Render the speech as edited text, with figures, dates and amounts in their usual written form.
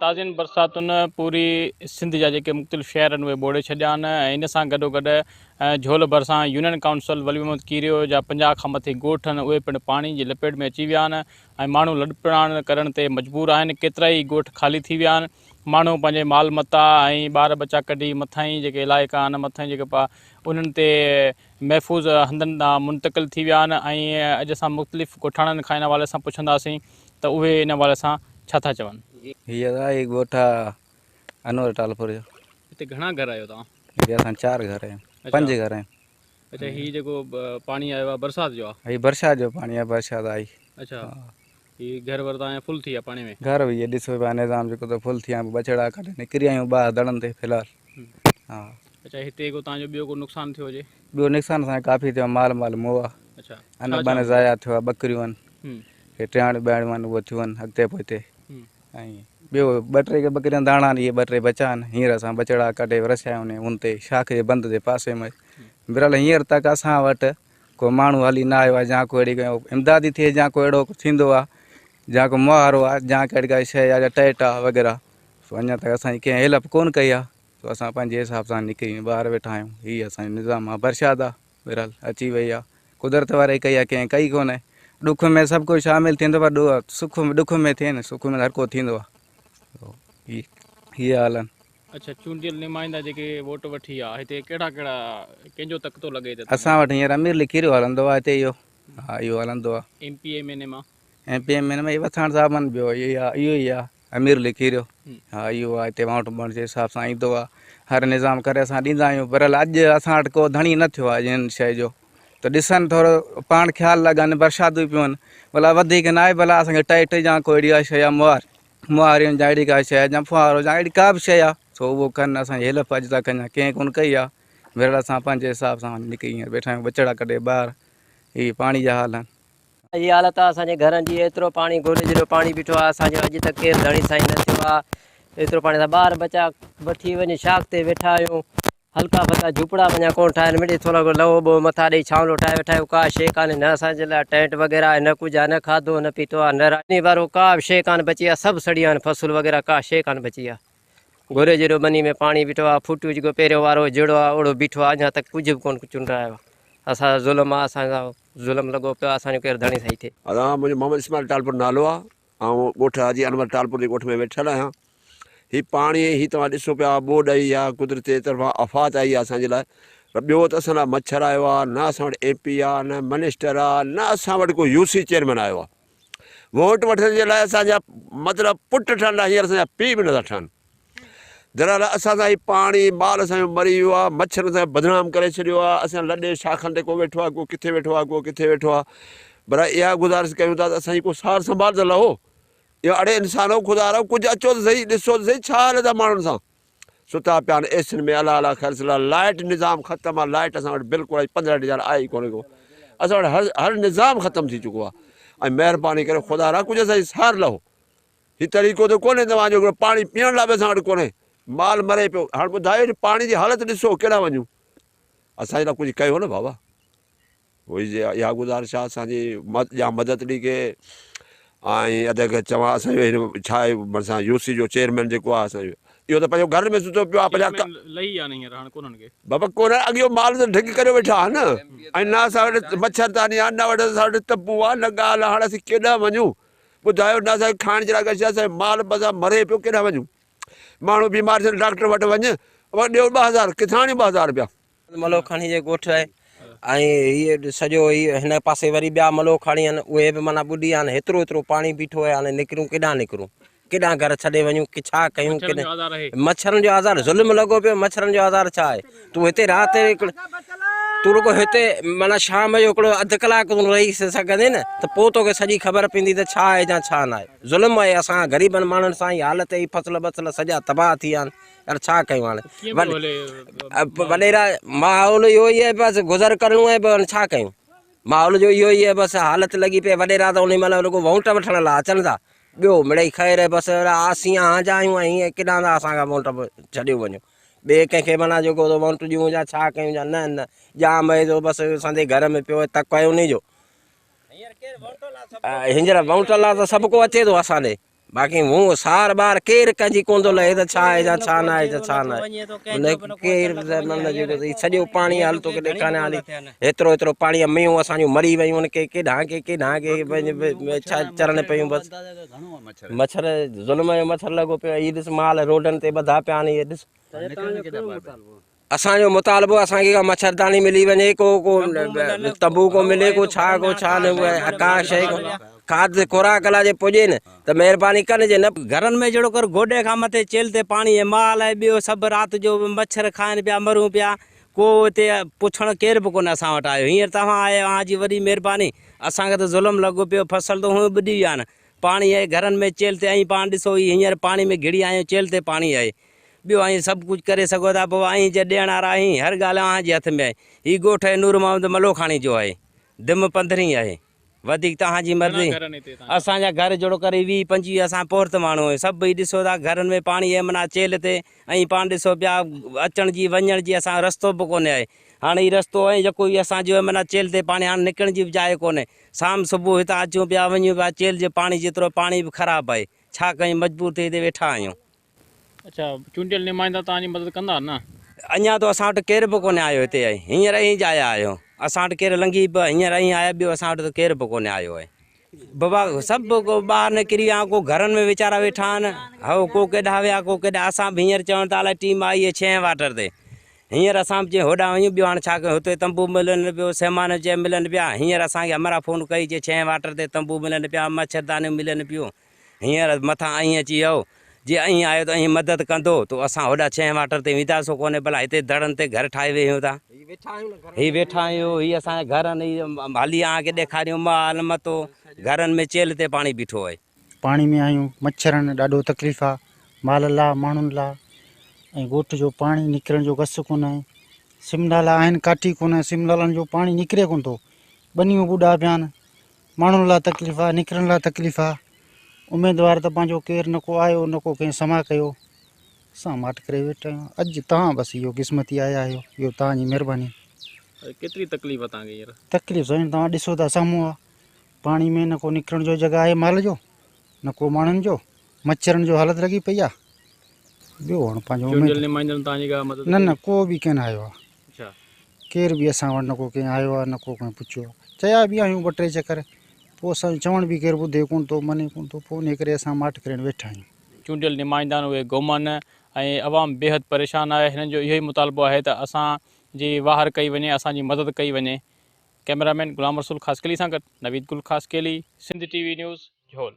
تازين برساتن پوري سنڌ جا جيڪي مختلف شهر آهن اهي ٻوڙي ڇڏيا آهن ۽ ان سان گڏوگڏ جهول ڀرسان يونين ڪائونسل ولي محمد ڪيريو جا 50 کان مٿي ڳوٺ آهن اهي پڻ پاڻي جي لپيٽ ۾ اچي ويا آهن ۽ ماڻهو لڏپلاڻ ڪرڻ تي مجبور آهن ڪيترائي ڳوٺ خالي ٿي ويا آهن ماڻهو پنهنجي مال متاع ۽ ٻار ٻچا ڪڍي مٿانهين جيڪي علائقا آهن مٿانهين جيڪي انهن تي محفوظ هنڌن ڏانهن منتقل ٿي ويا آهن ۽ اڄ اسان مختلف ڳوٺاڻن کان ان حوالي سان پڇنداسين ته اهي ان حوالي سان ڇا ٿا چون. هي ادا هي ڳوٺ آ انور ٽالپر جو. هتي گهڻا گهر آهيو توهان؟ هتي اسان چار گهر آهيون پنج گهر آهيون. اڇا هي جيڪو پاڻي آيو آ برسات جو آ؟ هي برسات جو پاڻي آ برسات آئي. اڇا هي گهر ور توهان جا فل ٿي ويا پاڻي ۾؟ گهر به هي ڏسو پيا نظام جيڪو ته فل ٿي ويا ٻچڙا ڪڍي نڪري آيا آهيون ٻاهر دڙن تي في الحال ها. اڇا هتي ڪو توهان جو ٻيو ڪو نقصان ٿيو هجي؟ ٻيو نقصان اسان جو ڪافي ٿيو آ مال مال مئو آ. اڇا ان بن ضايع ٿيو آ ٻڪريون آهن هي ٽياڻيون ٻياڻيون آهن اهي ٿيون آهن اڳتي پوئتي ۽ ٻيو ٻه ٽي ٻڪريون داڻا آهن اهي ٻه ٽي بچا آهن هينئر اسان ٻچڙا ڪڍي رسيا آهيون ان تي شاخ جي بند جي پاسي ۾ بهرحال هينئر تڪ اسان وٽ ڪو ماڻهو هلي نه آيو آهي يا ڪو اهڙي امدادي ٿئي يا ڪو اهڙو ٿيندو آهي يا ڪو مهارو آهي يا ڪهڙي ڪا شيء آهي يا ٽيٽ آهي وغيره سو اڃا تڪ اسان جي ڪنهن هيلپ ڪونه ڪئي آهي سو اسان پنهنجي حساب سان نڪري ٻاهر ويٺا آهيون هي اسان جو نظام آهي برسات آهي بهرحال اچي وئي آ قدرت واري ڪئي آ ڪنهن ڪئي ڪونهي ڏک ۾ سڀ ڪو شامل ٿيندو پر سک ۾ ڏک ۾ ٿئي نه سک ۾ هر ڪو ٿيندو آ هي هي حال آهن. اڇا چونڊيل نمائندا جيڪي ووٽ وٺي آ هتي ڪهڙا ڪهڙا ڪنهن جو تڪ ٿو لڳي هتي اسان وٽ هينئر امير علي کيريو هلندو آ هتي اهو ها اهو هلندو آ. M P M N A مان؟ M P M N ۾ Wassan صاحب آهن ٻيو اهو ئي آ. امير لکيريو، ها اهو آ هتي وانٽ ٻڻ جي حساب سان ايندو آ هر نظام ڪري اسان ڏيندا آهيون بهرحال اڄ اسان وٽ ڪو ڌڻي نه ٿيو آ ان شيء جو ته ڏسن ٿورو پاڻ خيال لڳن برساتون پيون ڀلا وڌيڪ نه آهي ڀلا اسان کي ٽيٽ يا ڪو اهڙي ڪا شيء آ مهار مهارين جا اهڙي ڪا شيء آ يا ڦوهارو يا اهڙي ڪا به شيء آ سو اهو ڪن اسان جي هيلپ اڄ تڪ اڃا ڪنهن ڪونه ڪئي آ بهرحال اسان پنهنجي حساب سان نڪري هينئر ويٺا آهيون ٻچڙا ڪڍي ٻاهر هي پاڻي جا حال آهن. هي حالت آ اسان جي گهرن جي ايترو پاڻي گوڏي جيڏو پاڻي بيٺو آ اسان جو اڄ تڪ ڪير ڌڻي سائين نه ٿيو آ ايترو پاڻي اسان ٻار ٻچا وٺي وڃي شاخ تي ويٺا آهيون هلڪا ڦلڪا جهوپڙا وڃان ڪونه ٺاهيا آهن مڙئي ٿورو لهو ٻوهه مٿان ڏئي ڇانولو ٺاهي ويٺا آهيون ڪا شيء ڪانهي نه اسان جي لاء ٽينٽ وغيره آهي نه ڪجهه آهي نه کاڌو نه پيتو آهي نه راڄني وارو ڪا به شيء ڪانه بچي آ سڀ سڙي ويا آهن فصل وغيره ڪا شيء ڪانه بچي آ گوري جيڏو ٻني ۾ پاڻي بيٺو آ ڦوٽو جيڪو پهريون وارو جهڙو آ اوڙو بيٺو آ اڃا تڪ ڪجهه به ڪونه چونڊرايو آ اسان سان ظلم آ اسان سان ظلم لڳو پيو آ اسان جو ڪير ڌڻي سائين ٿئي. ادا منهنجو محمد اسماعيل ٽالپر نالو آ آئون ڳوٺ حاجي انور ٽالپر جي ڳوٺ ۾ ويٺل آهيان هي پاڻي هي توهان ڏسو پيا ٻوڏ آئي آ قدرت جي طرفان آفات آئي آ اسان جي لاء پر ٻيو ته اسان لاء مڇر آيو آ نه اسان وٽ ايم پي آ نه منسٽر آ نه اسان وٽ ڪو يو سي چيئرمين آيو آ ووٽ وٺڻ جي لاء اسان جا مطلب پٽ ٺهن ٿا هينئر اسان جا پيء به نٿا ٺهن درحال اسان سان هي پاڻي مال اسان جو مري ويو آهي مڇر اسان کي بدنام ڪري ڇڏيو آهي اسان لڏي شاخن تي ڪو ويٺو آهي ڪو ڪٿي ويٺو آهي ڪو ڪٿي ويٺو آهي برا اها گذارش ڪيون ٿا ته اسان جي ڪو سار سنڀال ته لهو اهو اڙي انسانو خدا را ڪجهه اچو ته سهي ڏسو ته سهي ڇا حالت آهي ماڻهن سان ستا پيا آهن ايسين ۾ الله الله خير صلي لائٽ نظام ختم آهي لائٽ اسان وٽ بلڪل اڄ 15 ڏينهن آئي ئي ڪونهي ڪو اسان وٽ هر هر نظام ختم ٿي چڪو آهي ۽ مهرباني ڪري خدا را ڪجهه اسان جي سار لهو هي طريقو ته ڪونهي توهان جو هڪڙو پاڻي پيئڻ لاء به اسان وٽ ڪونهي مال مري پيو هاڻ ٻڌايو پاڻي جي حالت ڏسو ڪيڏانهن وڃون اسان جي لاء ڪجهه ڪيو نه بابا هئي جي اها گذارش آهي اسان جي ڄام مدد علي کي ۽ ادي کي چوان اسان جو هن ڇا آهي مرسان يو سي جو چيئرمين جيڪو آهي اسان جو اهو ته پنهنجو گهر ۾ ستو پيو آهي پنهنجا لهي ويا آهن هينئر هاڻ ڪونهن ڪي. بابا ڪونهن اڳيو مال ته ڍڳ ڪريو ويٺا آهن ۽ نه اسان وٽ مڇرداني آهي نه وٽ اسان وٽ تبو آهي نه ڳالهه آهي هاڻ اسين ڪيڏانهن وڃون ٻڌايو نه اسان کي کائڻ جي لاء ڪا شيء اسان جو مال بس مري پيو ڪيڏانهن وڃون ماڻهو بيمار ٿين ڊاڪٽر وٽ وڃ ڏيو 2000 ڪٿان آڻيون 2000 رپيا. ملوکاڻي جي ڳوٺ آهي ۽ هي سڄو هي هن پاسي وري ٻيا ملوکاڻي آهن اهي به معنيٰ ٻڏي ويا آهن هيترو هيترو پاڻي بيٺو آهي هاڻي نڪرون ڪيڏانهن نڪرون ڪيڏانهن گهر ڇڏي وڃون ڪي ڇا ڪيون ڪيڏانهن مڇرن جو آزار ظلم لڳو پيو مڇرن جو آزار ڇا آهي تون هتي رات تون رڳو هتي معنيٰ شام جو هڪڙو اڌ ڪلاڪ تون رهي سگهندين نه ته پوء توکي سڄي خبر پوندي ته ڇا آهي يا ڇا نه آهي ظلم آهي اسان غريبن ماڻهن سان هي حالت هي فصل بصل سڄا تباهه ٿي ويا آهن يار ڇا ڪيون هاڻي وڏيرا ماحول اهو ئي آهي بس گذر ڪرڻو آهي پوء ڇا ڪيون ماحول جو اهو ئي آهي بس حالت لڳي پئي وڏيرا ته انهي مهل رڳو وونٽ وٺڻ لاء اچن ٿا ٻيو مڙئي خير آهي بس اسين آهان جا آهيون ۽ هيئن ڪيڏانهن ٿا اسان کان وونٽ ڇڏيو وڃو ٻئي ڪنهن کي معنيٰ جيڪو ٿو وونٽ ڏيون يا ڇا ڪيون يا نه نه ڄام اهي ٿو بس اسان جي گهر ۾ پيو آهي تڪ آهي انهي جو هينئر وونٽ لاء ته سڀ ڪو اچي ٿو اسان ڏي. باقي مون سار ٻار ڪير ڪنهن جي ڪونه ٿو لهي ته ڇا آهي يا ڇا نه آهي ڇا نه آهي ڪير نه جيڪو هي سڄو پاڻي حال توکي ڏيکاريان هلي هيترو هيترو پاڻي مينهون اسان جون مري ويون آهن ڪي ڪيڏانهن ڪي ڪيڏانهن ڪي ڇا چرن پيون بس مڇر ظلم جو مڇر لڳو پيو آهي هي ڏس مال روڊن تي ٻڌا پيا آهن هي ڏس اسان جو مطالبو اسان کي ڪا مڇرداني ملي وڃي ڪو ڪو تنبو ڪو ملي ڪو ڇا ڪو ڇا نه ڪا شيء کاڌ خوراڪ لاء جي پڄي نه ته مهرباني ڪن جي نه. گهرن ۾ جهڙوڪر گوڏي کان مٿي چيلهه تي پاڻي ۽ مال ۽ ٻيو سڀ رات جو مڇر کائن پيا مرون پيا ڪو اتي پڇڻ ڪير به ڪونه اسان وٽ آيو هينئر توهان آيا اوهان جي وڏي مهرباني اسان کي ته ظلم لڳو پيو فصل ته هونئن ٻڏي ويا آهن پاڻي آهي گهرن ۾ چيلهه تي ائين پاڻ ڏسو هي هينئر پاڻي ۾ گهڙي آيا آهيون چيلهه تي پاڻي آهي ٻيو اوهين سڀ ڪجهه ڪري سگهو ٿا، بابا اوهين جي ڏيڻ وارا آهين، هر ڳالهه اوهان جي هٿ ۾ آهي. هي ڳوٺ آهي نور محمد ملوکاڻي جو آهي. دم پنڌرهين آهي. وڌيڪ توهان جي مرضي. اسان جا گهر جهڙو ڪر هي 20 25 اسان پورهيت ماڻهو آهيون. سڀ هي ڏسو ٿا گهرن ۾ پاڻي آهي معنيٰ چيلهه تي ائين پاڻ ڏسو پيا اچڻ جي وڃڻ جي اسان جو رستو به ڪونهي آهي. هاڻي هي رستو ۽ يڪو ئي اسان جو آهي معنيٰ چيلهه تي پاڻي هاڻي نڪرڻ جي به جاء ڪونهي. شام صبح هتان اچون پيا وڃون پيا چيلهه جي پاڻي جيترو پاڻي به خراب آهي. ڇا ڪيون مجبور ٿي هتي ويٺا آهيون. اڇا چونڊيل نمائندا توهان جي مدد ڪندا نه؟ اڃا ته اسان وٽ ڪير به ڪونهي آيو هتي ۽ هينئر ائين جا آيا آهيو اسان وٽ ڪير لنگهي به هينئر ائين آيا ٻيو اسان وٽ ته ڪير به ڪونهي آيو آهي بابا سڀ ڪو ٻاهر نڪري ويا ڪو گهرن ۾ ويچارا ويٺا آهن هو ڪو ڪيڏانهن ويا ڪو ڪيڏانهن اسان به هينئر چون ٿا الائي ٽيم آئي آهي ڇهين واٽر تي هينئر اسان به چيو هوڏانهن وڃون ٻيو هاڻي ڇا ڪيون هتي تنبو ملن پيو سامان چي ملن پيا هينئر اسان کي همراهه فون ڪئي چي ڇهين واٽر تي تنبو ملن پيا مڇردانيون ملن پيون هينئر مٿان ائين اچي ويو، جي ائين آيو ته ائين مدد ڪندو ته اسان هوڏانهن ڇهين واٽر تي وينداسون ڪونهي ڀلا هتي دڙن تي گهر ٺاهي ويهون ٿا. هي ويٺا آهيون، هي اسان جا گهر آهن، هي هلي اوهان کي ڏيکاريون مال متو گهرن ۾ چيلهه تي پاڻي بيٺو آهي. پاڻي ۾ آهيون، مڇرن ڏاڍو تڪليف آ، مال لا ماڻهن لا ۽ ڳوٺ جو پاڻي نڪرڻ جو گس ڪونهي، سم نالا آهن ڪاٺي ڪونهي، سم نالن جو پاڻي نڪري ڪونه ٿو، ٻنيون ٻڏا پيا آهن، ماڻهن لاء تڪليف آ نڪرڻ لاء تڪليف آ اميدوار ته پنهنجو ڪير نه ڪو آيو نه ڪو ڪنهن سما ڪيو اسان ماٺ ڪري ويٺا آهيون اڄ توهان بس اهو قسمتي آيا آهيو اهو توهان جي مهرباني. ڪيتري تڪليف آ توهان کي هينئر؟ تڪليف سائين توهان ڏسو ٿا سامهون آ پاڻي ۾ نه ڪو نڪرڻ جو جڳهه آهي مال جو نه ڪو ماڻهن جو مڇرن جو حالت لڳي پئي آ ٻيو هاڻ پنهنجو اميد چونڊيل نمائندن توهان جي ڪا مدد نه نه ڪو به ڪين آيو آ. ڪير به اسان وٽ نه ڪو ڪنهن آيو آهي نه ڪو ڪنهن پڇيو آهي. چيا به آهيون ٻه ٽي چڪر پوء اسان جو چوڻ به ڪير ٻڌي ڪونه ٿو مڃي ڪونه ٿو پوء انهي ڪري اسان ماٺ ڪري ويٺا آهيون. چونڊيل نمائندا آهن اهي گم آهن ۽ عوام بيحد پريشان آهي هنن جو اهو ئي مطالبو آهي ته اسان جي واهر ڪئي وڃي اسان جي مدد ڪئي وڃي ڪئميرا مين غلام رسول خاصخيلي سان گڏ Naveed Gul Khaskheli Sindh T V news Jhol.